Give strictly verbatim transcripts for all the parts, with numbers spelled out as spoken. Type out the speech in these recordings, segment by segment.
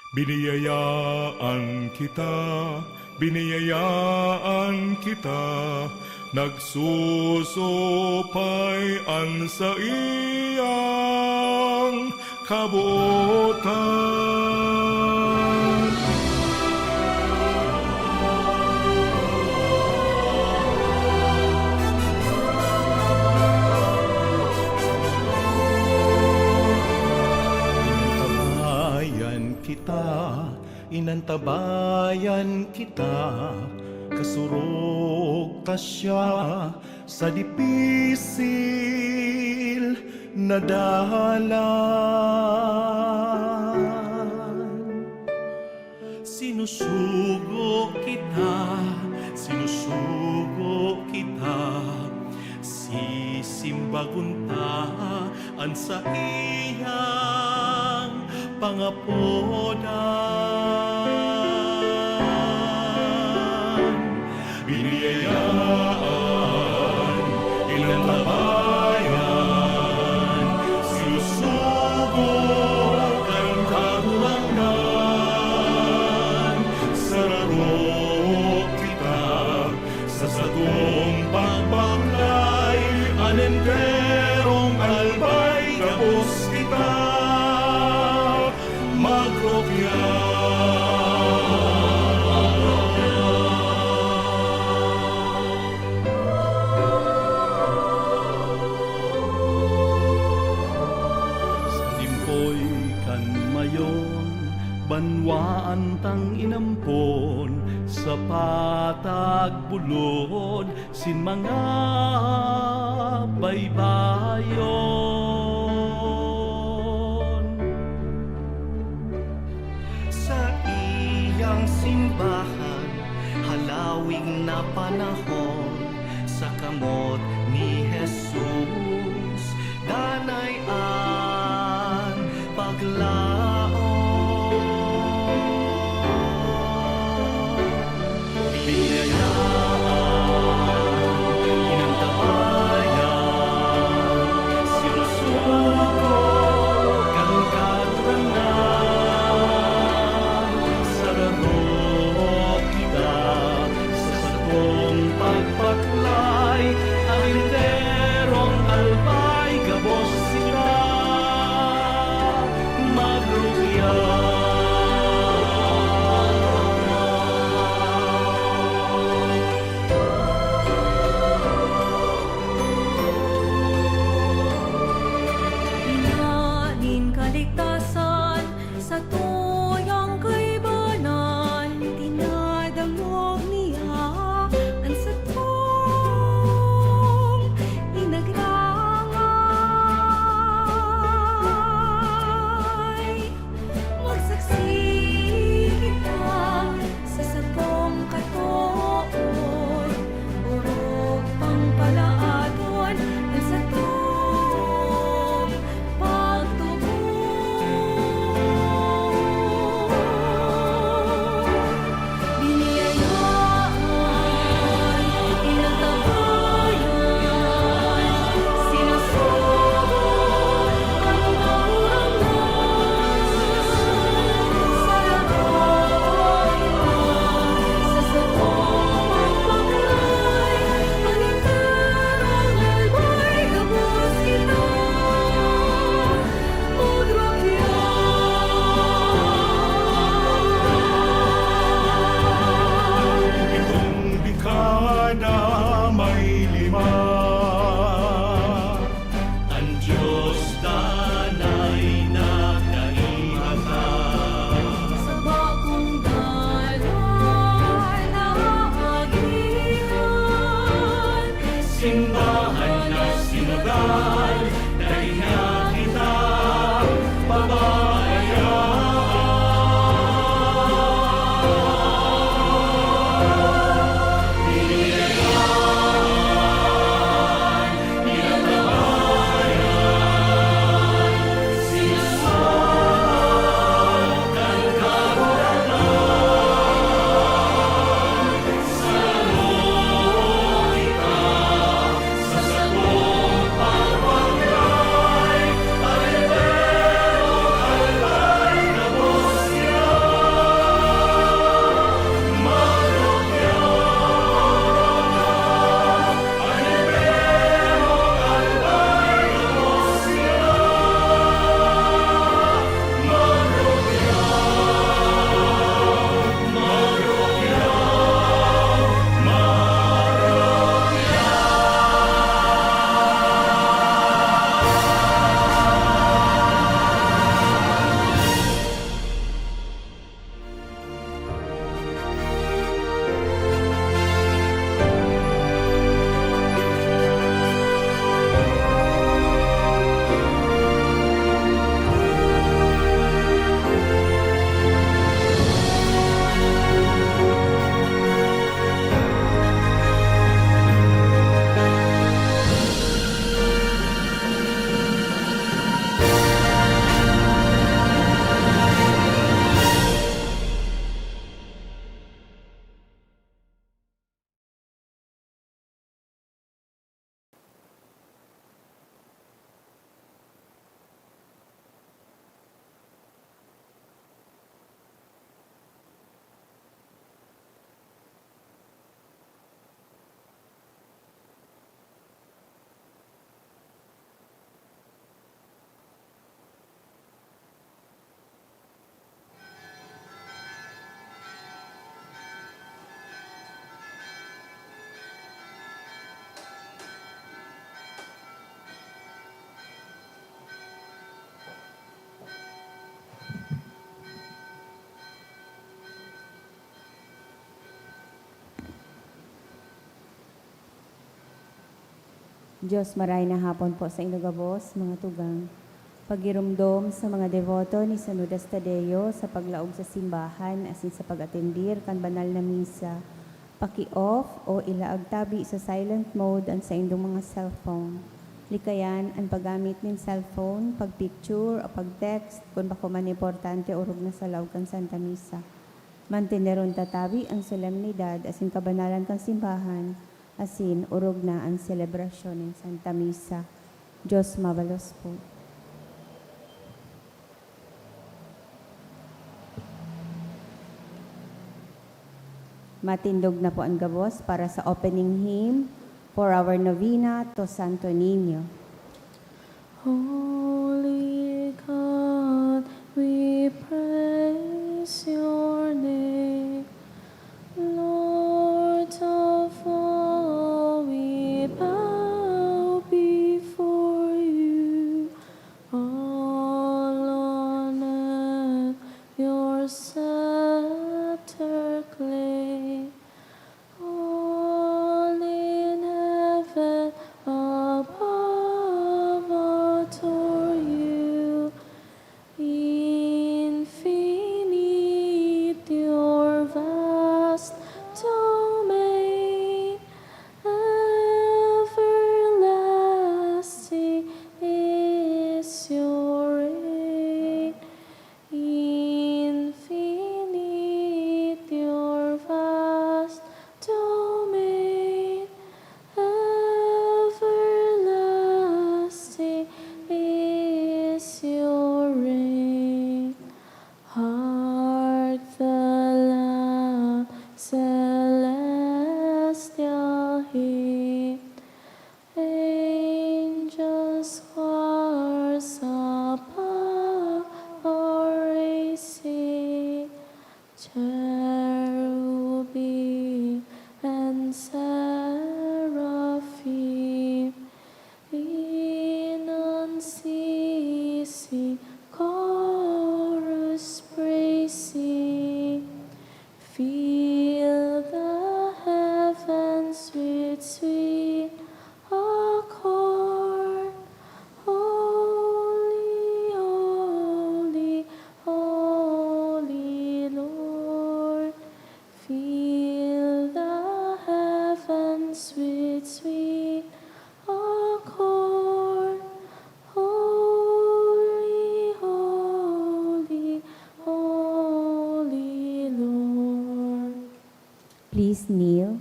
Biniyayaan kita, biniyayaan kita, nagsusupay an saiyang kabotan. Tabayan kita, inantabayan kita, kasurog ta siya sa dipisil na dalan. Sinusugo kita, sinusugo kita, sisimbagon ta an saiyang pangapodan. Biniyayaan, inantabayan, sinusugo kan Kagurangnan, sararo kita sa satong pagbaklay, an enterong albay gabos kita magrukya. Sa limpoy kan mayon, banwaan tang inampon, sa patag bulod sin mga baybayon. Saiyang simbahan, halawig na panahon, sa kamot ni Jesus, danay an paglaom. Biniyayaan, inantabayan, sinusugo kan Kagurangnan, sararo kita sa satong pagbaklay, an enterong aldaw Diyos, maray na hapon po sa inyo gabos, mga tugang. Pagiromdom sa mga deboto ni San Judas Tadeo sa paglaog sa simbahan asin sa pag-atendir kan banal na misa. Paki-off o ilaag tabi sa silent mode an saindong mga cellphone. Likayan an paggamit nin cellphone, pag-picture o pag-text kun bako man importante orog na sa laog kan Santa Misa. Manteneron ta tabi an solemnidad asin kabanalan kan simbahan, asin orog na an selebrasyon nin Santa Misa. Diyos mabalos po. Matindog na po an gabos para sa opening hymn for our novena to Santo Niño. Holy God, we praise your name. Lord of all, we bow before you. All on earth your scepter claim. All in heaven above adore you. Infinite your vast domain, everlasting is your reign. Infinite your vast domain, everlasting is your reign. Hark the loud celestial hymn, angels' choirs above are raising, cherubim and seraphim in unceasing chorus praising. Fill the heavens with sweet accord. Holy, holy, holy Lord. Fill the heavens with sweet accord. Holy, holy, holy Lord. Please kneel.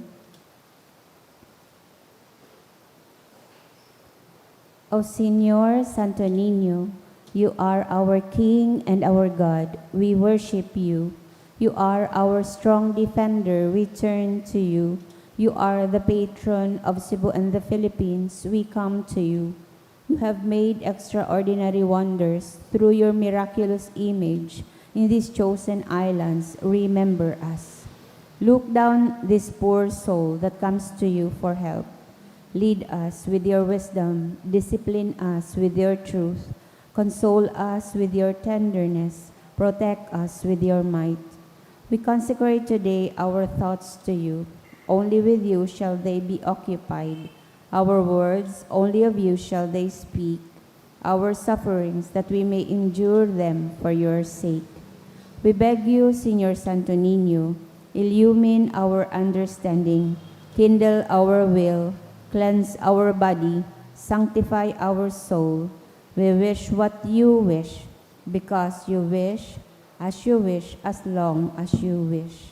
O Señor Santo Niño, you are our King and our God. We worship you. You are our strong defender. We turn to you. You are the patron of Cebu and the Philippines. We come to you. You have made extraordinary wonders through your miraculous image in these chosen islands. Remember us. Look down this poor soul that comes to you for help. Lead us with your wisdom, discipline us with your truth, console us with your tenderness, protect us with your might. We consecrate today our thoughts to you. Only with you shall they be occupied. Our words, only of you shall they speak. Our sufferings, that we may endure them for your sake. We beg you, Señor Santo Niño, illumine our understanding, kindle our will, cleanse our body, sanctify our soul. We wish what you wish, because you wish, as you wish, as long as you wish.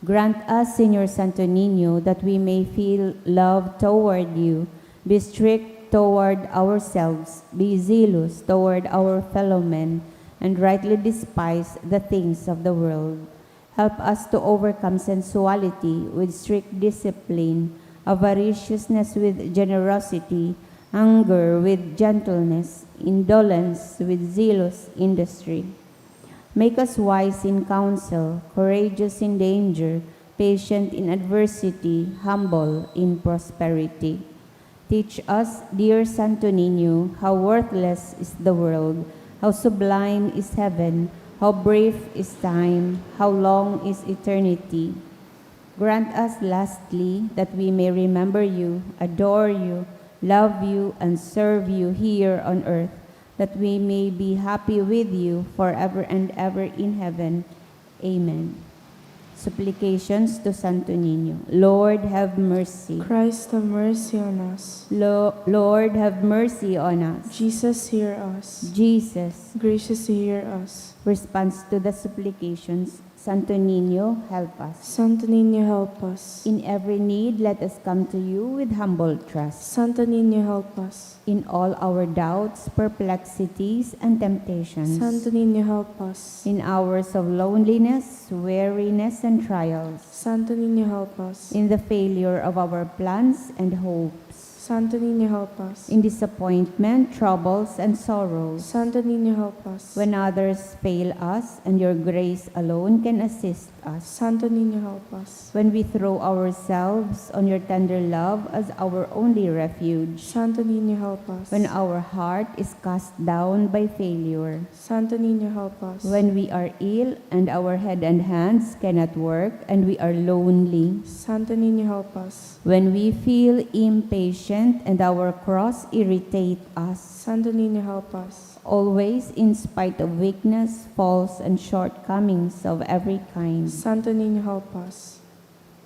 Grant us, Señor Santo Niño, that we may feel love toward you, be strict toward ourselves, be zealous toward our fellow men, and rightly despise the things of the world. Help us to overcome sensuality with strict discipline, avariciousness with generosity, anger with gentleness, indolence with zealous industry. Make us wise in counsel, courageous in danger, patient in adversity, humble in prosperity. Teach us, dear Santo Niño, how worthless is the world, how sublime is heaven, how brief is time, how long is eternity. Grant us lastly that we may remember you, adore you, love you, and serve you here on earth, that we may be happy with you forever and ever in heaven. Amen. Supplications to Santo Niño. Lord, have mercy. Christ, have mercy on us. Lo- Lord, have mercy on us. Jesus, hear us. Jesus, Graciously hear us. Response to the supplications. Santo Niño, help us. Santo Niño, help us. In every need, let us come to you with humble trust. Santo Niño, help us. In all our doubts, perplexities, and temptations. Santo Niño, help us. In hours of loneliness, weariness, and trials. Santo Niño, help us. In the failure of our plans and hopes. Santo Niño, help us. In disappointment, troubles, and sorrows. Santo Niño, help us. When others fail us and your grace alone can assist us. Santo Niño, help us. When we throw ourselves on your tender love as our only refuge. Santo Niño, help us. When our heart is cast down by failure. Santo Niño, help us. When we are ill and our head and hands cannot work and we are lonely. Santo Niño, help us. When we feel impatient and our cross irritate us. Santo Niño, help us. Always, in spite of weakness, faults, and shortcomings of every kind. Santo Niño, help us.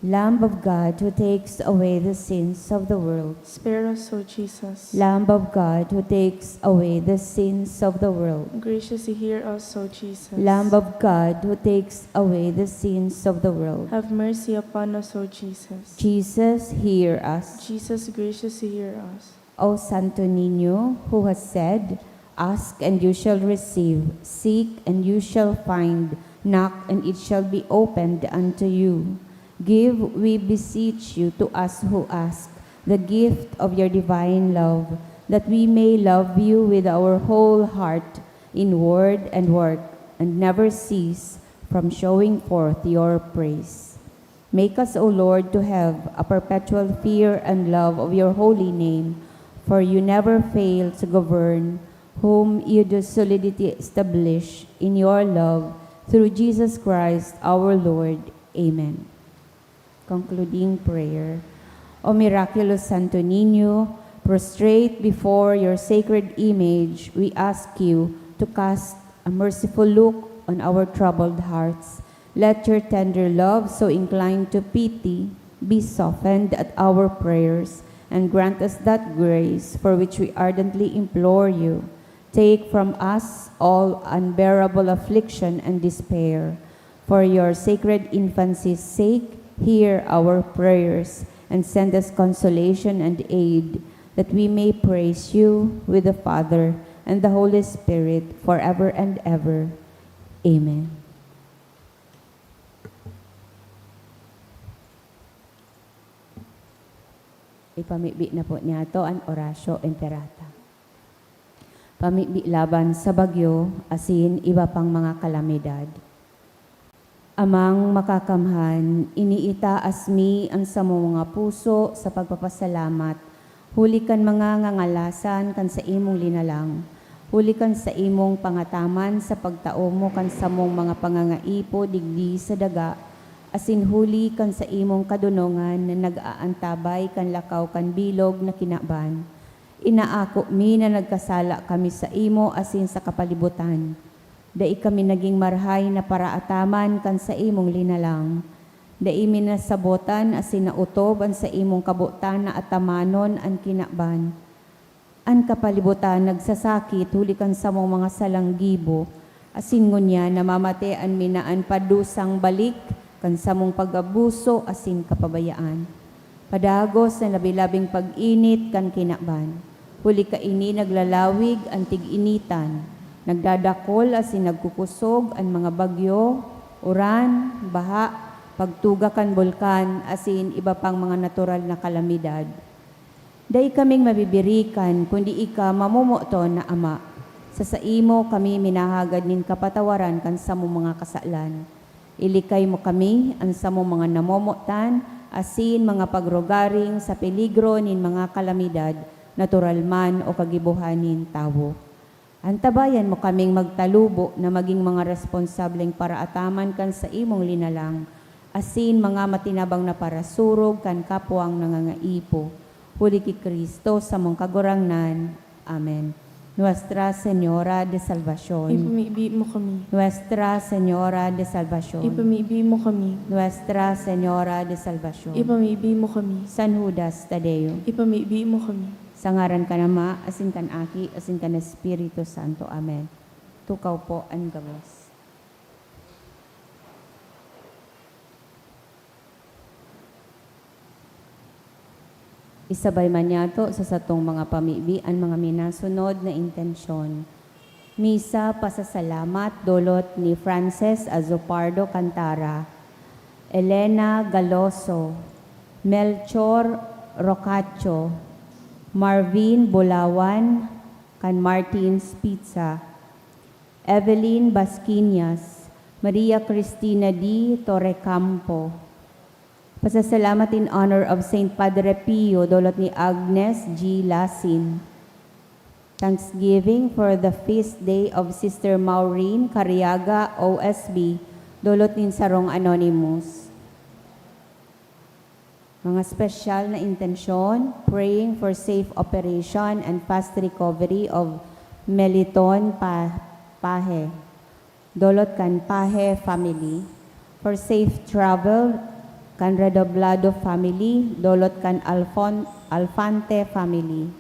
Lamb of God, who takes away the sins of the world. Spare us, O Jesus. Lamb of God, who takes away the sins of the world. Graciously hear us, O Jesus. Lamb of God, who takes away the sins of the world. Have mercy upon us, O Jesus. Jesus, hear us. Jesus, graciously hear us. O Santo Niño, who has said, "Ask and you shall receive, seek and you shall find, knock and it shall be opened unto you." Give, we beseech you, to us who ask, the gift of your divine love, that we may love you with our whole heart, in word and work, and never cease from showing forth your praise. Make us, O Lord, to have a perpetual fear and love of your holy name, for you never fail to govern whom you do solidly establish in your love, through Jesus Christ our Lord. Amen. Concluding prayer. O miraculous Santo Niño, prostrate before your sacred image, we ask you to cast a merciful look on our troubled hearts. Let your tender love, so inclined to pity, be softened at our prayers, and grant us that grace for which we ardently implore you. Take from us all unbearable affliction and despair. For your sacred infancy's sake, hear our prayers and send us consolation and aid, that we may praise you with the Father and the Holy Spirit forever and ever. Amen. Ipamibi na po niyato an Oratio Imperata. Pamibi laban sa bagyo asin iba pang mga kalamidad. Amang Makakamhan, iniitaas mi an samong mga puso sa pagpapasalamat huli kan mga ngangalasan kan saimong linalang, huli kan saimong pangataman sa pagtao mo kan samong mga pangangaipo digdi sa daga, asin huli kan saimong kadonongan na nag-aantabay kan lakaw kan bilog na kinaban. Inaako mi na nagkasala kami saimo asin sa kapalibutan. Dai kami nagin marahay na paraataman kan saimong linalang. Dai mi nasabotan asin naotob an saimong kabotan na atamanon an kinaban. An kapalibutan nagsasakit huli kan samong mga salang gibo, asin ngunyan namamatean mi na an padusang balik kan samong pag-abuso asin kapabayaan. Padagos na labi-labing pag-init kan kinaban. Huli kaini naglalawig an tig-initan, nagdadakol asin nagkukusog an mga bagyo, uran, baha, pagtuga kan bulkan, asin iba pang mga natural na kalamidad. Dai kaming mabibirikan kundi ika mamomoton na Ama. Sa saimo kami minahagad nin kapatawaran kan samong mga kasalan. Ilikay mo kami, an samong mga namomotan, asin mga pagrugaring sa peligro nin mga kalamidad, natural man o kagibohan nin tawo. Antabayan mo kaming magtalubo na magin mga responsableng paraataman kan saimong linalang, asin mga matinabang na parasurog kan kapwang nangangaipo. Huli ki Cristo, samong Kagurangnan. Amen. Nuestra Señora de Salvacion. Ipamibi mo kami. Nuestra Señora de Salvacion. Ipamibi mo kami. Nuestra Señora de Salvacion. Ipamibi mo kami. San Judas Tadeo. Ipamibi mo kami. Sa ngaran kan Ama, asin kan Aki, asin kan Espiritu Santo. Amen. Tukaw po an gabos. Isabay man niyato sa satong mga pamibi an mga minasunod na intensyon. Misa pasasalamat dulot ni Frances Azupardo Cantara, Elena Galoso, Melchor Rocacho, Marvin Bulawan, kan Martin's Pizza, Evelyn Basquiñas, Maria Cristina D. Torrecampo. Pasasalamat in honor of Saint Padre Pio, dulot ni Agnes G. Lasin. Thanksgiving for the feast day of Sister Maureen Cariaga, O S B, dulot nin sarong anonymous. Mga espesyal na intensyon, praying for safe operation and fast recovery of Meliton Pa-, Pahe, dulot kan Pahe family. For safe travel kan Redoblado family, dulot kan Alfon-, Alfante family.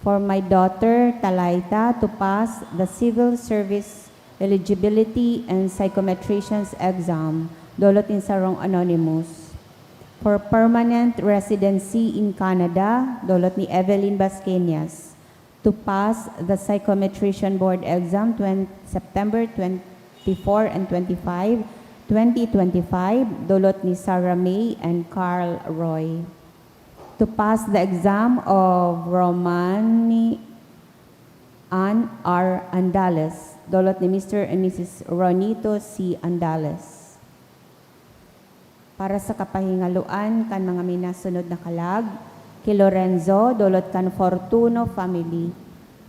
For my daughter, Talaita, to pass the civil service eligibility and psychometrician's exam, dulot nin sarong anonymous. For permanent residency in Canada, dulot ni Evelyn Basqueñas, to pass the psychometrician board exam twen-, September twenty-four and twenty-five, twenty twenty-five, dulot ni Sarah May and Carl Roy. To pass the exam of Romani Ann R. Andales, dulot ni Mister and Missus Ronito C. Andales. Para sa kapahingaloan kan mga minasunod na kalag, ki Lorenzo, dulot kan Fortuno family,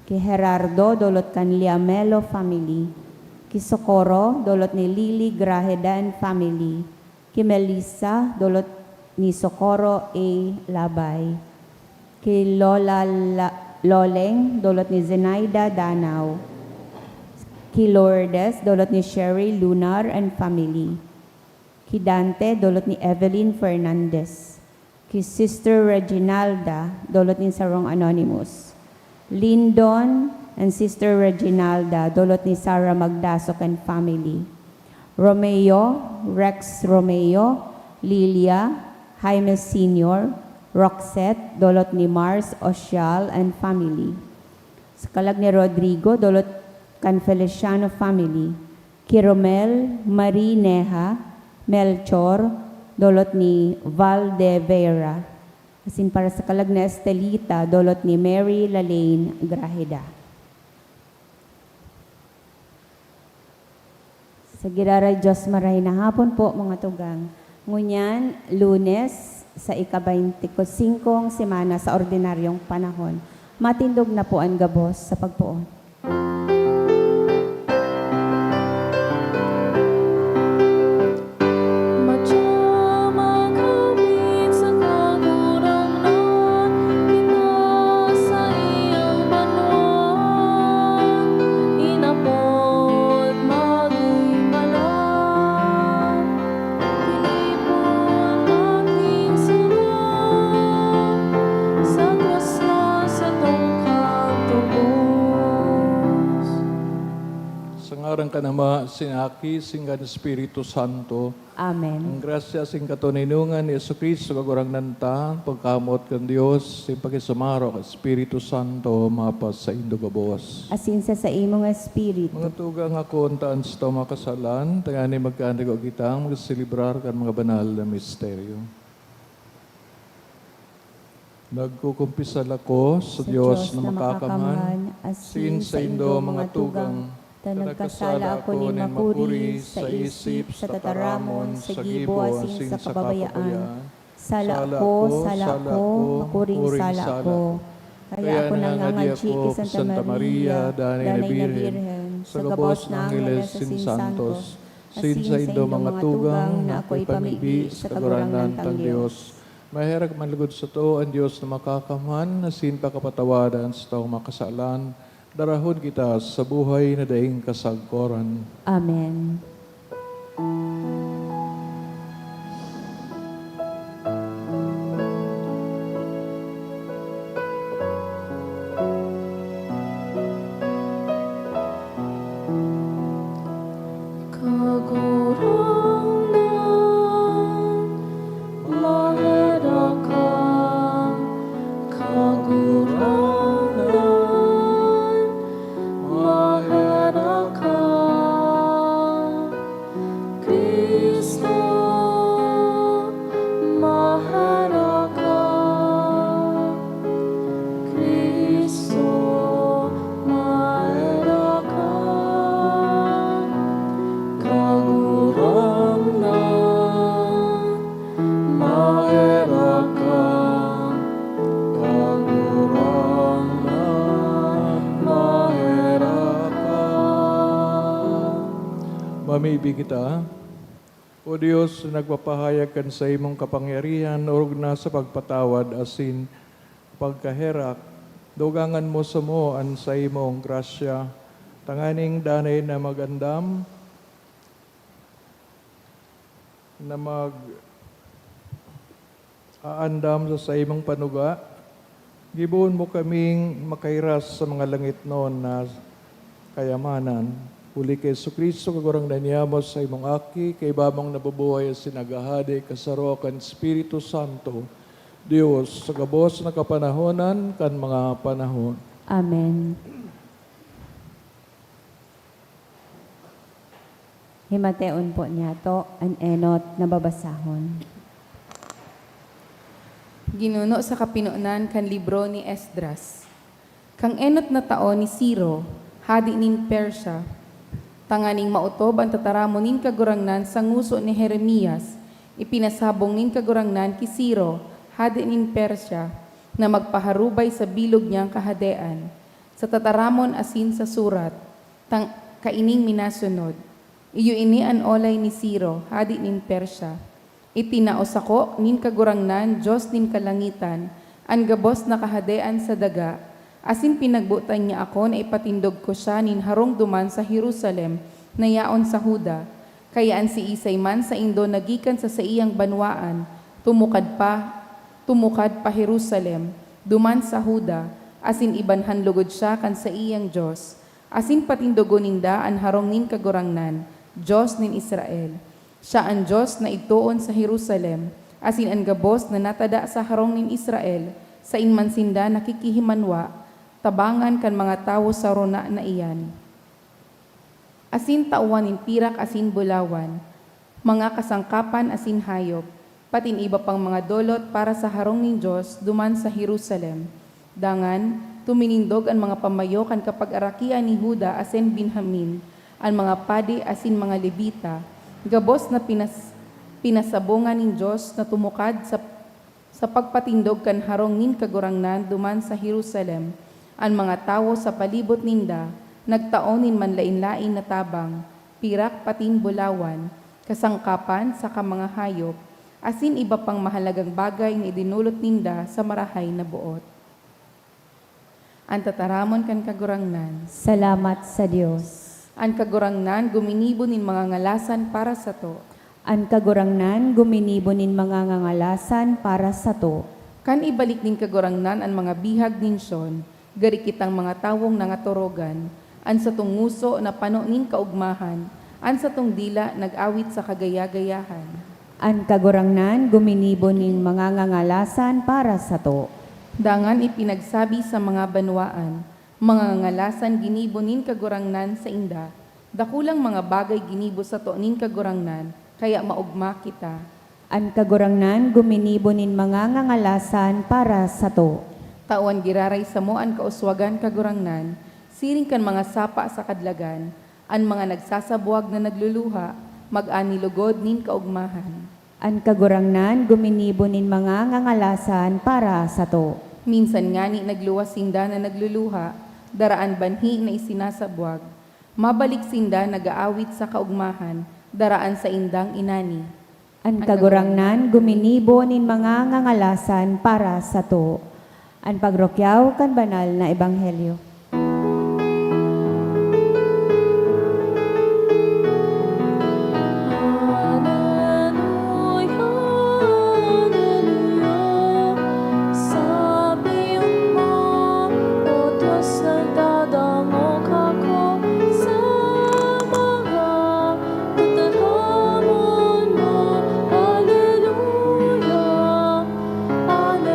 ki Gerardo, dulot kan Liamelo family, ki Socorro, dulot ni Lily Grajeda and family, ki Melissa, dulot ni Socorro A. Labay, ki Lola La-, Loleng, dulot ni Zenaida Danao, ki Lourdes, dulot ni Sherry Lunar and family, ki Dante, dulot ni Evelyn Fernandez, ki Sister Reginalda, dulot nin sarong anonymous. Lindon and Sister Reginalda, dulot ni Sarah Magdasok and family. Romeo, Rex Romeo, Lilia, Jaime Senior, Roxette, dulot ni Mars Osial and family. Sa kalag ni Rodrigo, dulot kan Feliciano family. Ki Romel, Marie Neha, Melchor, dulot ni Val de Vera. Asin para sa kalag ni Estelita, dulot ni Mary Lalaine Grajeda. Sa giraray Diyos, marahay na hapon po, mga tugang. Ngunyan, Lunes, sa ika-baynti singkong semana sa ordinaryong panahon. Matindog na po an gabos sa pagpoon. Madya magawid sa Kagurangnan, kita sa iyang banwaan, inapod maghimalang, tinipon maging sarang, sa krus na satong kagtubos. Sa ngaran kan Ama, sin Aki, sin kan Espiritu Santo. Amen. Ang grasya sin katoninongan ni Jesu-Cristo, Kagurangnan ta, pagkamoot kan Dios, sin pakisumaro kan Espiritu Santo, mapasaindo gabos. Asin sa saimong espiritu. Mga tugang, ako, untaan sa mga kasalan, tanganing magkaandigo kitang magselebrar kan mga banal na misteryo. Nagkukumpisal ako sa Dios na makakamhan, asin saindo, mga tugang, ta nagkasala ako nin makuri sa isip, sa tataramon, sa gibo, asin sa kababayaan. Sala ako, sala ako, makuring sala ako. Kaya ako nangangadyi ki Santa Maria, Danay na Birhen, sa gabos na angheles asin santos, Asin saindo mga tugang na akoy pamibi sa Kagurangnan tang Dios. Maherak man lugod sato an Dios na Makakamhan, asin pakapatawadan sa taong makasalan, darahon kita sa buhay na daing kasagkoran. Amen. Kagurangnan, maherak ka. Kagurangnan, maherak ka. Cristo, maherak ka. Cristo, maherak ka. Kagurangnan, maherak ka. Kagurangnan, maherak ka. Mamibi kita. O Dios, na nagpapahayag kan saimong kapangyarihan, orog na sa pagpatawad asin pagkaherak, dugangan mo samo an saimong grasya, tanganing danay na mag-andam, na mag-aandam sa saimong panuga, gibohon mo kaming makahiras sa mga langitnon na kayamanan. Huli ki Jesu-Cristo, Kagurangnan niamo, sa imong Aki, kaiba mong nabubuhay asin naghahade, kasaro kan Espiritu Santo, Dios, sa gabos na kapanahonan kan mga panahon. Amen. Himateon po niyato an enot na babasahon. Ginuno sa kapinonan kan libro ni Esdras. Kan enot na taon ni Ciro, hade nin Persia, tanganing maotob an tataramon nin Kagurangnan sa ngoso ni Jeremias, ipinasabong nin Kagurangnan ki Ciro, hade nin Persia, na magpaharubay sa bilog niyang kahadean, sa tataramon asin sa surat, tang-, kaining minasunod. Iyo ini an olay ni Ciro, hade nin Persia. Itinao sako nin Kagurangnan, Dios nin kalangitan, an gabos na kahadean sa daga, asin pinagbotan niya ako na ipatindog ko siya nin harong duman sa Jerusalem na yaon sa Juda. Kaya an siisay man saindo na gikan sa saiyang banwaan, tumukad pa, tumukad pa Jerusalem, duman sa Juda, asin ibanhan logod siya kan saiyang Dios, asin patindogon ninda an harong nin Kagurangnan, Dios nin Israel. Siya an Dios na idtoon sa Jerusalem, asin an gabos na natada sa harong nin Israel, saen man sinda nakikihimanwa tabangan kan mga tawo sa rona na iyan. Asin tawan nin pirak asin bulawan, mga kasangkapan asin hayop, patin iba pang mga dolot para sa harong nin Dios duman sa Jerusalem. Dangan, tuminindog an mga pamayo kan kapagarakian ni Juda asin Benjamin, an mga padi asin mga Levita, gabos na pinas-, pinasabongan nin Dios na tumukad sa, sa pagpatindog kan harong nin Kagurangnan duman sa Jerusalem. An mga tawo sa palibot ninda nagtao nin manlaen-laen na tabang, pirak patin bulawan, kasangkapan saka mga hayop, asin iba pang mahalagang bagay na idinolot ninda sa marahay na boot. An tataramon kan Kagurangnan. Salamat sa Dios. An Kagurangnan guminibo nin mga ngalasan para sato. An Kagurangnan guminibo nin mga ngangalasan para sato. Kan ibalik nin Kagurangnan an mga bihag nin Sion, gari kitang mga tawong nangatorogan, an satong ngoso na pano nin kaogmahan, an satong dila nag-awit sa kagaya-gayahan. An Kagurangnan guminibo nin mga ngangalasan para sato. Dangan ipinagsabi sa mga banwaan, mga ngangalasan ginibo nin Kagurangnan sainda, dakulang mga bagay ginibo sato nin Kagurangnan, kaya maogma kita. An Kagurangnan guminibo nin mga ngangalasan para sato. Tawan giraray samo an kauswagan, Kagurangnan, siring kan mga sapa sa kadlagan, an mga nagsasabwag na nagluluha, mag-ani logod nin kaogmahan. An Kagurangnan guminibo nin mga ngangalasan para sato. Minsan ngani nagluwas sinda na nagluluha, dara an banhi na isinasabwag. Mabalik sinda nag-aawit sa kaogmahan, Dara an saindang inani. An Kagurangnan guminibo nin mga ngangalasan para sato. An pagrukyaw kan banal na ebanghelyo. Hallelujah, hallelujah. Sabihin mo, O Diyos, nagdadangog ako sa mga tataramon mo. Hallelujah, hallelujah, hallelujah.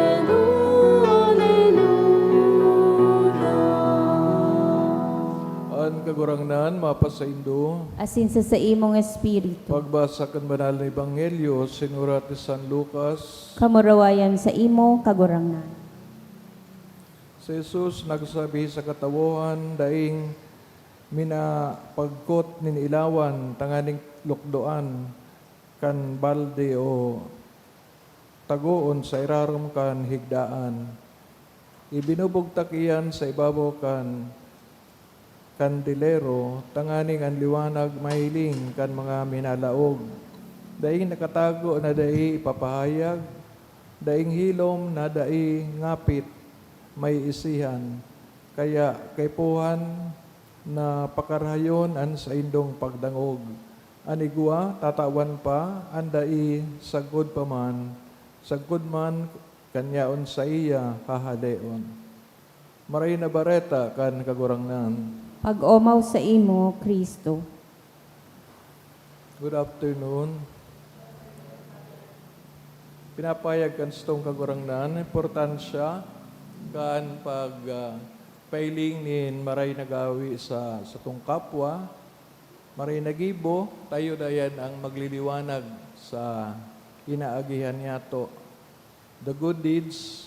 An Kagurangnan mapasaindo. Asin sa saimong espiritu. Pagbasa kan Banal na Ebanghelyo sinurat ni San Lucas. Kamurawayan saimo, Kagurangnan. Si Jesus nagsabi sa katawohan daing minapagkot nin ilawan tanganing lukdoan kan balde o tagoon sa irarom kan higdaan. Ibinubugtak iyan sa ibabaw kan kandelero tanganing an liwanag mahiling kan mga minalaog. Daing nakatago na dai ipapahayag, daing hilom na dai ngapit maiisihan. Kaya kaipuhan na pakarahayon an saindong pagdangog. An igwa, tatawan pa, an dai, sagkod pa man, sagkod man, kan yaon saiya, hahaleon. Maray na Bareta kan Kagurangnan. Pag-omaw saimo, Cristo. Good afternoon. Pinapahayag kan satong Kagurangnan an importansya kan pag, ah, pailing nin maray na gawi sa satong kapwa. Maray na gibo, tayo dayan ang magliliwanag sa inaagihan niyato. The good deeds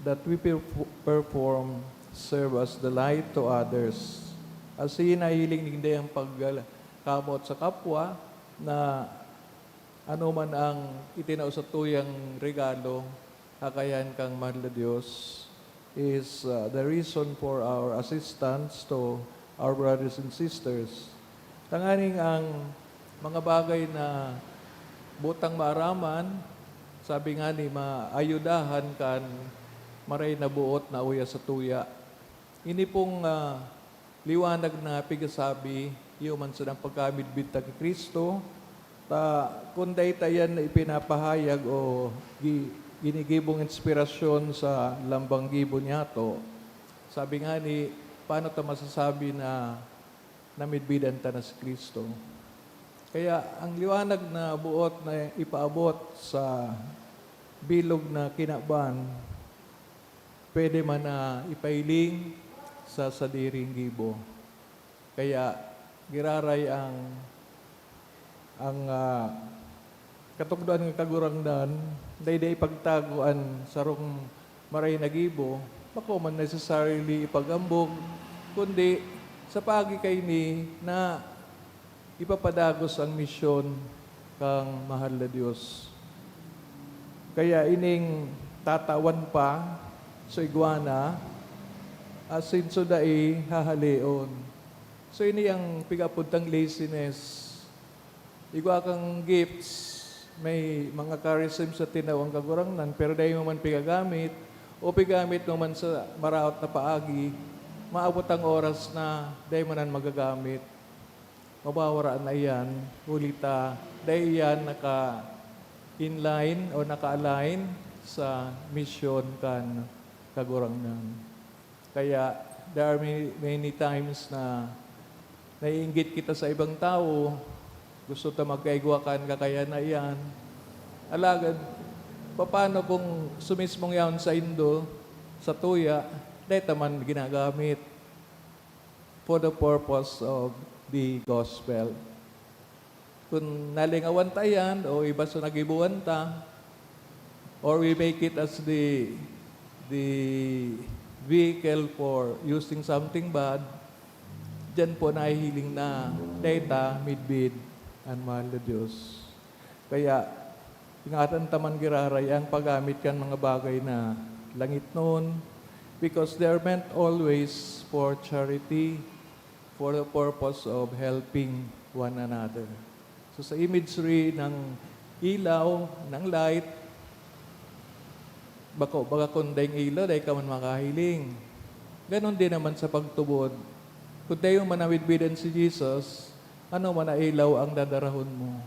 that we perf- perform serve as the light to others. Asin nahihiling nin dayang pagkamot sa kapwa na anoman ang itinao satuyang regalo, kakayan kan mahal na Dios, is, uh, the reason for our assistance to our brothers and sisters. Tanganing ang mga bagay na boot tang maaraman, sabi ngani, maayudahan kan maray na boot na uya satuya. Ini pong, ah, liwanag na pigasabi, iyo man sana an pagkamidbid ta ki Cristo, ta kun dai ta iyan ipinapahayag o gi-, ginigibong inspirasyon sa lambang gibo niyato, sabi ngani, paano ta masasabi na namidbidan ta na si Cristo? Kaya ang liwanag na boot na ipaabot sa bilog na kinaban, pwede man na ipailing sa sadiring gibo. Kaya giraray ang, ang, ah, katukdoan nga Kagurangnan, dai, dai ipagtago an sarong maray na gibo, bako man necessarily ipag-ambog, kundi sa paagi kaini na ipapadagos an misyon kan mahal na Dios. Kaya ining tatawan pa, so igwa na, asin so dai, hahaleon. So ini ang pigaapod tang laziness. Igwa kang gifts, may mga charism sa tinaw ang Kagurangnan, pero dai mo man pigagamit, o pigamit mo man sa maraot na paagi, maabot ang oras na dai mo nan magagamit. Mawawara na iyan, huli ta dai iyan naka-inline o naka-align sa misyon kan Kagurangnan. Kaya, there are many, many times na naiinggit kita sa ibang tawo, gusto ta magkaigwa kan kakayan na iyan. Alagad, paano kung sa mismong yaon saindo, sa tuya, dai ta man ginagamit for the purpose of the gospel? Kun nalingawan ta iyan o iba sa nagiboan ta, or we make it as the, the vehicle for using something bad, diyan po nahihiling na dai ta midbid an mahal na Diyos. Kaya, ingatan ta man giraray ang paggamit kan mga bagay na langitnon, because they are meant always for charity, for the purpose of helping one another. So, sa imagery ng ilaw, ng light, bako, baka kung daing ilaw, dai ka man makahiling. Ganon din naman sa pagtubod. Kung dai mo man nawidbidan si Jesus, ano man na ilaw ang dadarahon mo?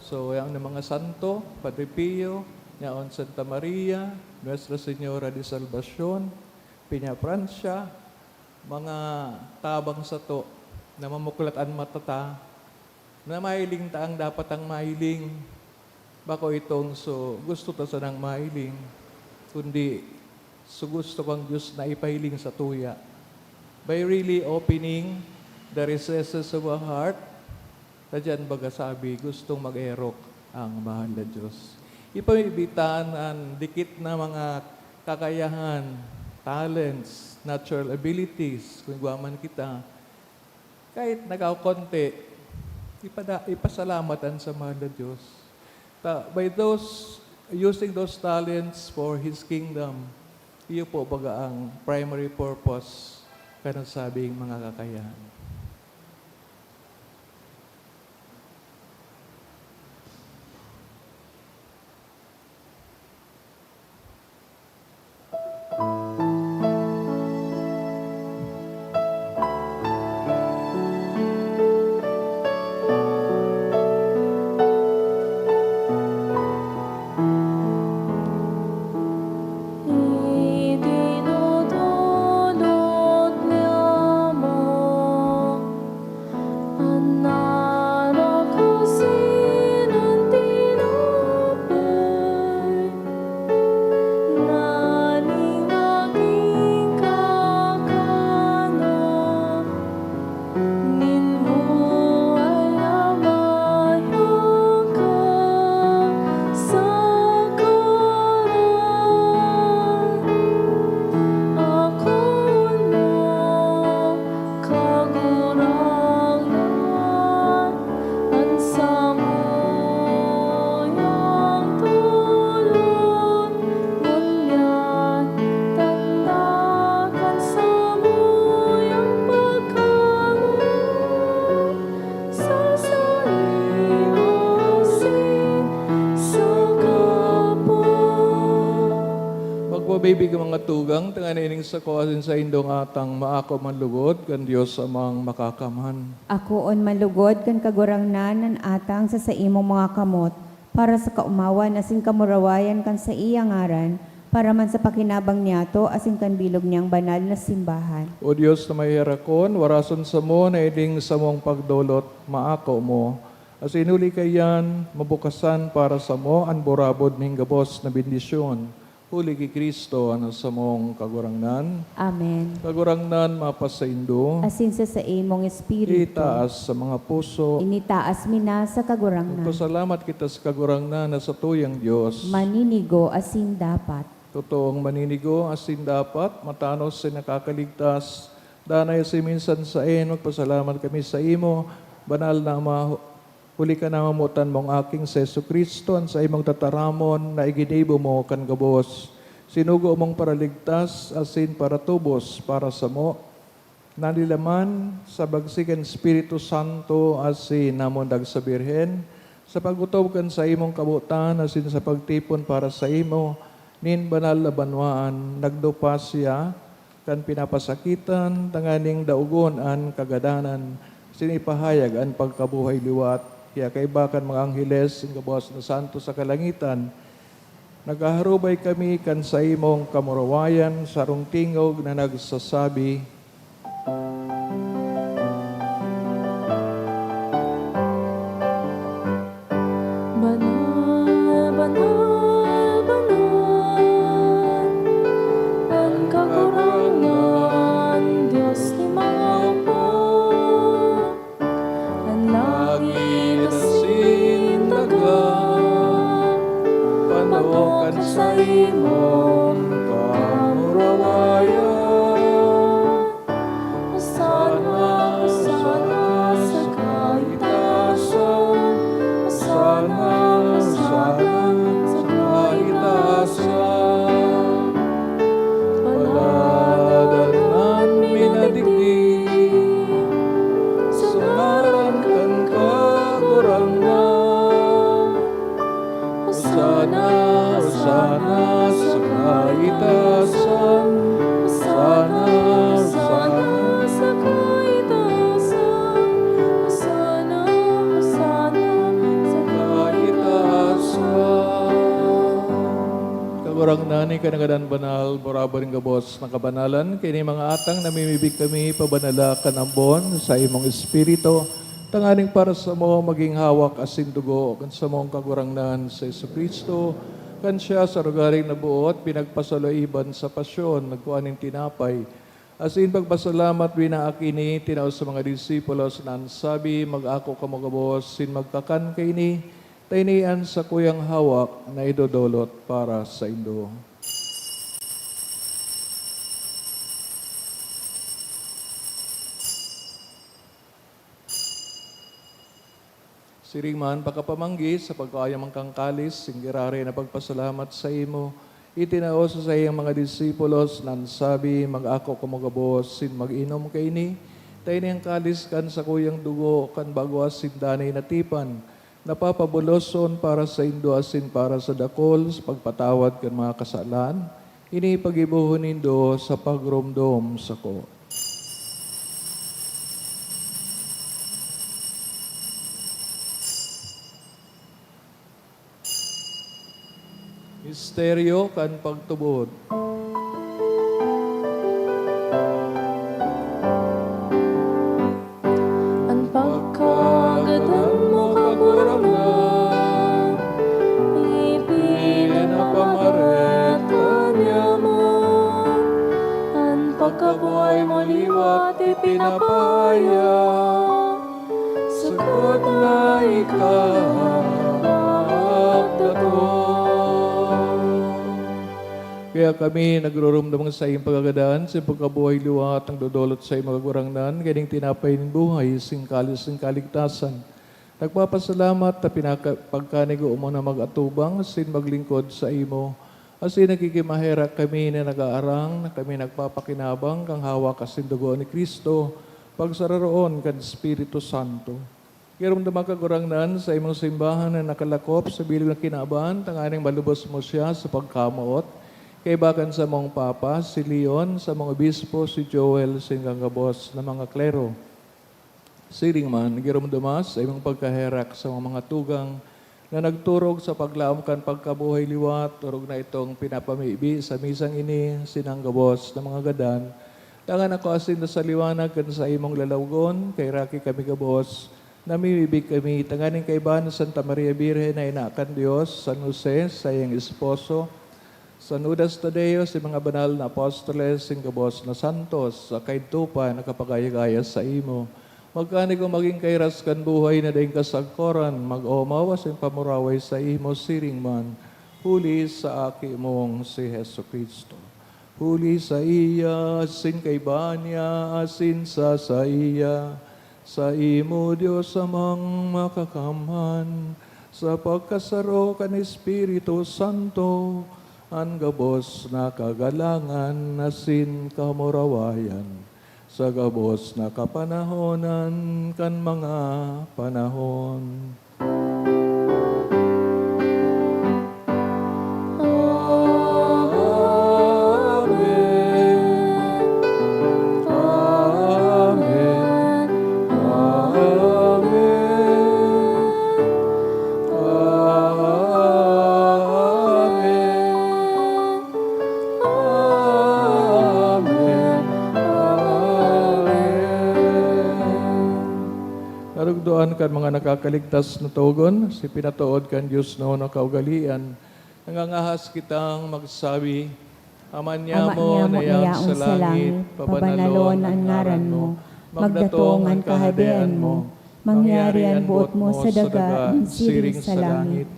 So, yang mga santo, Padre Pio, yaon Santa Maria, Nuestra Señora de Salvacion, Peñafrancia, mga tabang sato na mamuklat an mata ta, na mahiling ta ang dapat ang mahiling. Bako itong so gusto ta sanang mahiling, kundi so gusto kang Diyos na ipahiling sa tuya. By really opening the recesses of our heart, ta diyan baga sabi, gustong mag-erok ang mahal na Diyos. Ipamibitan an dikit na mga kakayahan, talents, natural abilities, kung igwa man kita, kahit nagkakonti, ipada-, ipasalamat an sa mahal na Diyos. Ta, by those, using those talents for His kingdom, iyo po baga ang primary purpose kan nasabing mga kakayahan. Idinodolot niya mo an arak asin an tinapay, nganing magin kakanon nin buhay na mayong kasagaran. Akoon mo, Kagurangnan, an samuyang tolon, ngunyan tanda kan samuyang pagkamoot sa saimo asin sa kapwa. Magpabibig ang mga tugang, tanganing ining sako asin saindong atang maako man lugod kan Dios Amang Makakamhan. Akoon man lugod kan Kagurangnan an atang sa saimong mga kamot, para sa kaomawan asin kamurawayan kan saiyang ngaran, para man sa pakinabang niyato asin kan bilog niyang banal na simbahan. O Dios na maheherakon, warason samo na ining samong pagdolot maako mo, asin huli kaiyan, mabukasan para samo an burabod nin gabos na bendisyon. Huli ki Cristo na samong Kagurangnan. Amen. Kagurangnan, mapasaindo. Asin sa saimong espiritu. Itaas sa mga puso. Initaas mi na sa Kagurangnan. Magpasalamat kita sa Kagurangnan na satuyang Dios. Maninigo asin dapat. Totoong maninigo asin dapat, matanos asin nakakaligtas. Danay asin minsan saen, magpasalamat kami saimo, banal na Ama, huli kan namamotan mong Aking si Jesu-Cristo, an saimong tataramon na iginibo mo kan gabos. Sinugo mong paraligtas asin paratubos para samo. Nalilaman sa bagsik kan Espiritu Santo asin namundag sa Birhen, sa pag-otob kan saimong kabotan asin sa pagtipon para saimo nin banal na banwaan, nagdupa siya kan pinapasakitan, tanganing daogon an kagadanan, asin ipahayag an pagkabuhay liwat. Kaya kaiba kan mga angheles, an gabos na santo sa kalangitan, naghaharubay kami kan saimong kamurawayan, sarong tingog na nagsasabi, Banal, banal, banal, an Kagurangnan, Dios nin mga opo. An langit asin daga, pano kan saimong kamurawayan. Kanagadan banal, borabor nin gabos na kabanalan, kaini mga atang namimibi kami pabanala kan ambon sa imong Espiritu, tanganing para samo magin hawak asin dugo kan samong Kagurangnan si Jesu-Cristo. Kan siya sa rogaring naboot, pinagpasaloiban sa pasyon, nagkua nin tinapay, asin pagpasalamat, binaak ini, tinao sa mga disipulos na an sabi, "Mag-ako kamo gabos sin magkakan kaini, ta ini an sakuyang hawak na idodolot para saindo." Siring man, pakapamanggi, sa pagkaayam kan kalis, singgiraray na pagpasalamat saimo, itinao sa saiyang mga disipulos, na an sabi, "Mag-ako kamo gabos sin mag-inom kaini, ta ini an kalis kan sakuyang dugo kan bago asin danay na tipan, na papabuloson para saindo asin para sa dakul sa pagpatawad kan mga kasalan. Ini paggibohon nindo sa pagromdom sako." Misteryo kan pagtubod. An pagkagadan mo, Kagurangnan, ipinapamaret kan yaman. An pagkabuhay mo liwat ipinapahayag, sagkod na ika magdatong. Kaya kami nagrurumdam sa saiyang pagkagadan, sa pagkabuhay liwat, nagdodolot sa imong Kagurangnan, kaning tinapay nin buhay, sing kalis nin kaligtasan. Nagpapasalamat ta pinaka-, pagkanigo mo na mag-atubang asin maglingkod saimo, asin nagkikimaherak kami na nag-aarang na kami nagpapakinabang kan hawak asin dugo ni Cristo, pagsararoon kan Espiritu Santo. Giromdoma, Kagurangnan, sa imong simbahan na nakalakop sa bilog na kinaban, tanganing malubos mo siya sa pagkamoot, kaiba kan samong Papa, si Leon, samong Obispo, si Joel, sing gabos na mga klero. Siring man, giromdoma sa imong pagkaherak sa mga tugang na nagturog sa paglaom kan pagkabuhay liwat, orog na itong pinapamibi sa misang ini sinang gabos na mga gadan. Tangan ako asin sa liwanag kan sa imong lalawagon, kaheraki kami gabos, namimibi kami, tanganing kaiba ni Santa Maria Birhen na ina kan Dios, San Jose, saiyang esposo, San Judas Tadeo, si mga banal na apostoles, sing gabos na santos, sa kaidto pa nakapagaya-gaya saimo. Magkanigo magin kairas kan buhay na daing kasagkoran, mag-omaw asin pamuraway saimo siring man, huli sa Aki mong si Jesu-Cristo. Huli saiya, asin kaiba niya, asin sa saiya, saimo, Dios Amang Makakamhan, sa pagkasaro kan Espiritu Santo, an gabos na kagalangan asin kamurawayan, sa gabos na kapanahonan kan mga panahon. Amen. Amen. Amen. Amen. Amen. Amen. Karugdoan kan mga nakakaligtas na togon, si pinatood kan Dios na huno kaugalian, nangangahas kitang magsabi, Ama Ama niamo niamo na na yaon yaon sa sa langit, langit, pabanalon pabanalon an an ngaran ngaran mo, mo, magdatong magdatong an an kahadean kahadean mo, mo, mangyari an boot mo sa daga, siring sa langit.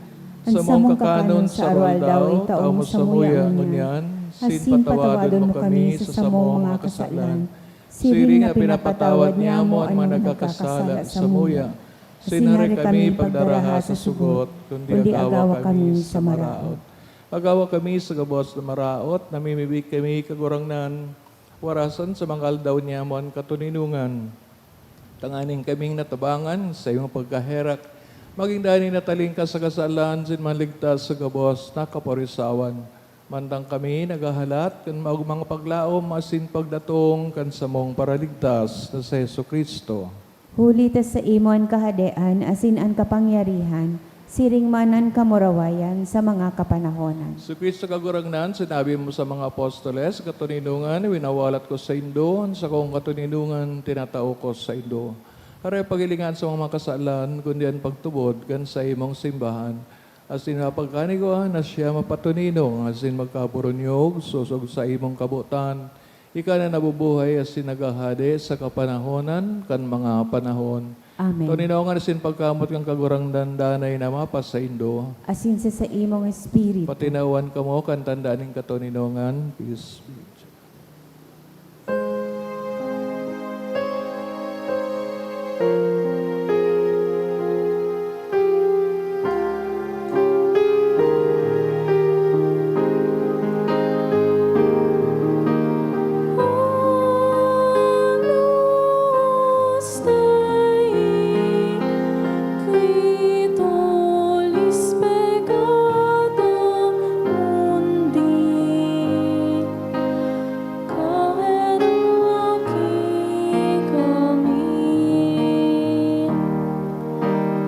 An samong kakanon sa aroaldaw, itao mo samuya ngunyan, asin patawadon mo kami sa samong mga kasalan, siring na pinapatawad niamo an mga nagkakasala samuya. Asin hare kami pagdaraha sa sugot, kundi agawa kami sa maraot. Agawa kami sa gabos na maraot, namimibi kami, Kagurangnan, warasan sa mga aldaw niamo an katoninongan, tanganing kaming natabangan sa imong pagkaherak, magin danay natalingkas sa kasalan asin maligtas sa gabos na kaparisawan. Mantang kami naghahalat kan maogmang paglaom asin pagdatong kan samong Paraligtas na si Jesu-Cristo. Huli ta saimo an kahadean asin an kapangyarihan, Siring man an kamurawayan sa mga kapanahonan. Si Cristo Kagurangnan, sinabi mo sa mga apostoles, "Katoninongan, winawalat ko saindo, an sakong katoninongan, tinatao ko saindo." Aray paghilingan sa mga kasalan, kundi an pagtubod kan saimong simbahan. Asin mapagkanigwa na siya mapatoninong, asin magkaburunyog, sosog sa imong kabotan, ika na nabubuhay asin naghahade sa kapanahonan kan mga panahon. Amen. Toninongan asin pagkamoot kan Kagurangnan danay na mapasaindo. Asin sa saimong espiritu. Patinawan kamo kan tanda nin katoninongan. Peace be with you.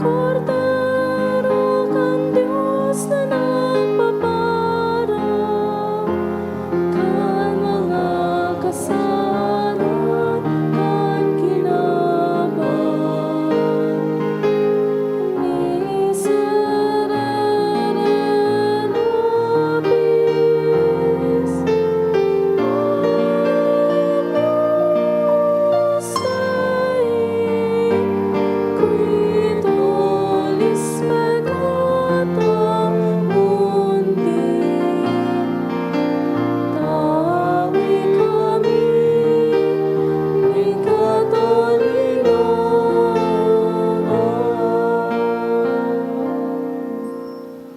Kordero kan Dios na nagpapara kan mga kasalan kan kinaban. Miserere nobis, Agnus Dei, qui tollis peccata mundi. Tawi kami nin katoninongan.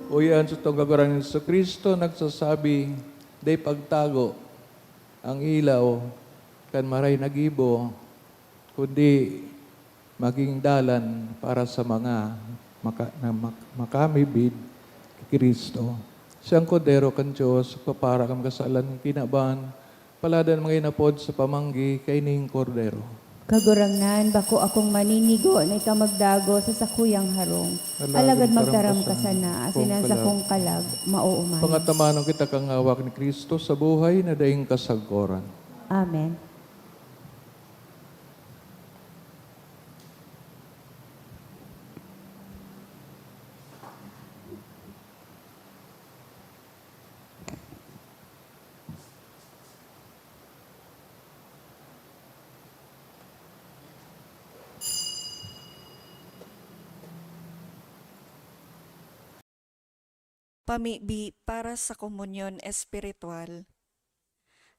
Uya, an satong Kagurangnan Jesu-Cristo nagsasabi, "Dai pagtago an ilaw kan maray na gibo, kundi magin dalan para sa mga maka-, na mak-, makamidbid ki Cristo." Siya an Kordero kan Dios, nagpapara kan kasalan kan kinaban. Palad an mga inapod sa pamanggi kaining Kordero. Kagurangnan, bako akong maninigo na ika magdago sa sakuyang harong. Alagad magtaram ka sana, asin an sakong kalag maoomayan. Pangatamanon kita kan hawak ni Cristo sa buhay na daing kasagkoran. Amen. Pamibi para sa komunyon espiritual.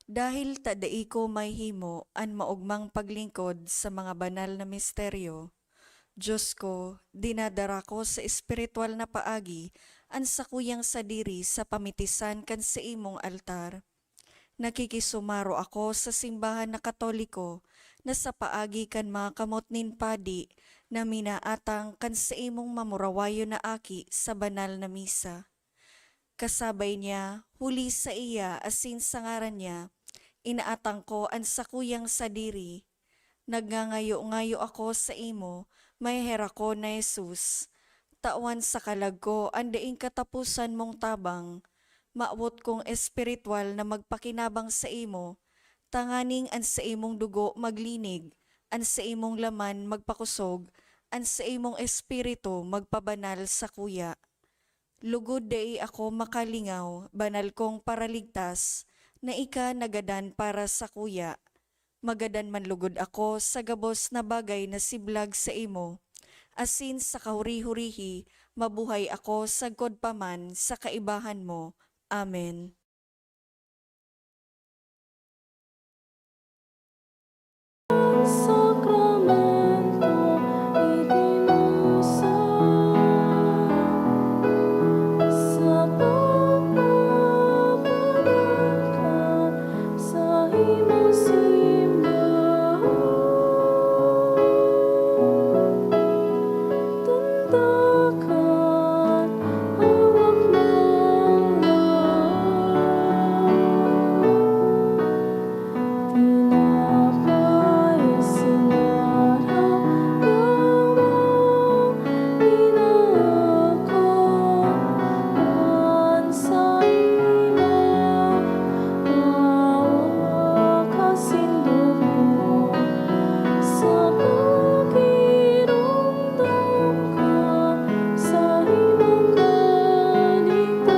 Dahil ta dai ko mahihimo an maogmang paglingkod sa mga banal na misteryo, Dios ko, dinadara ko sa espiritual na paagi an sakuyang sadiri sa pamitisan kan saimong altar. Nakikisumaro ako sa simbahan na Katoliko na sa paagi kan mga kamot nin padi na minaatang kan saimong mamurawayon na aki sa banal na misa. Kasabay niya, huli saiya asin sa ngaran niya, inaatang ko an sakuyang sadiri. Nagngangayo-ngayo ako saimo, maheherakon na Jesus. Tawan sa kalag ko an daing kataposan mong tabang. Mawot kong espiritual na magpakinabang saimo, tanganing an saimong dugo maglinig, an saimong laman magpakosog, an saimong espiritu magpabanal sakuya. Lugod dai ako makalingaw, banal kong Paraligtas, na ika nagadan para sakuya. Magadan man lugod ako sa gabos na bagay na siblag saimo, asin sa kahuri-hurihi mabuhay ako sagkod pa man sa kaibahan mo. Amen. Sakramento itinosa sa pagpapabanal kan saimong simbahan. Tanda kan hawak ng lahat. Makiromdom ka sa iyong kaligtasan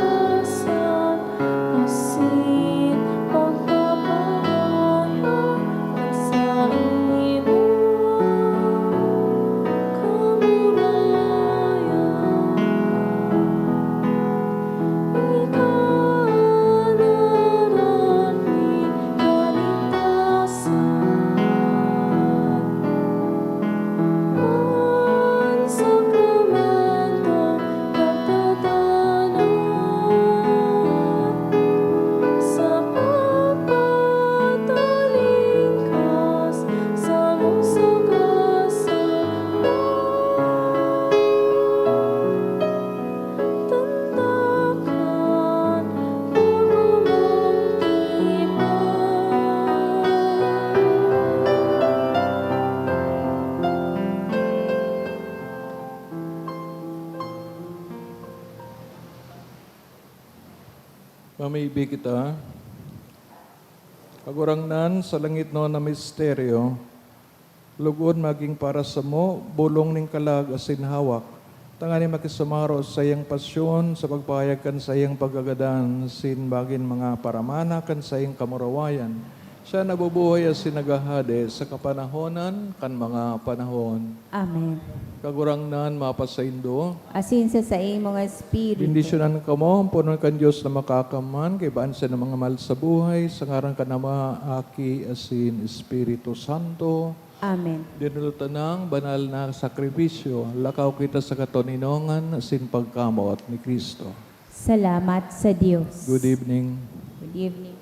asin pagpapahayag sa iyong kamurayan. Ika an aram nin kaligtasan. An sakramento nagtatanod sa pagpatalingkas samo sa kasalanan. Tanda kan pagomong tipan. Mamibi kita. Kagurangnan, sa langitnon na misteryo, lugod magin para samo bolong nin kalag asin hawak, tanganing makisumaro sa saiyang pasyon sa pagpahayag kan saiyang pagkagadan, asin magin mga paramana kan saiyang kamurawayan. Siya nabubuhay asin naghahade sa kapanahonan kan mga panahon. Amen. Kagurangnan mapasaindo. Asin sa saimong espiritu. Bendisyonan kamo, punon kan Dios na makakaman, kaibahan sa mga mahal sa buhay, sa ngaran kan Ama, Aki, asin Espiritu Santo. Amen. Dinulot tanang banal na sakripisyo, lakaw kita sa katoninongan asin pagkamot ni Cristo. Salamat sa Dios. Good evening. Good evening.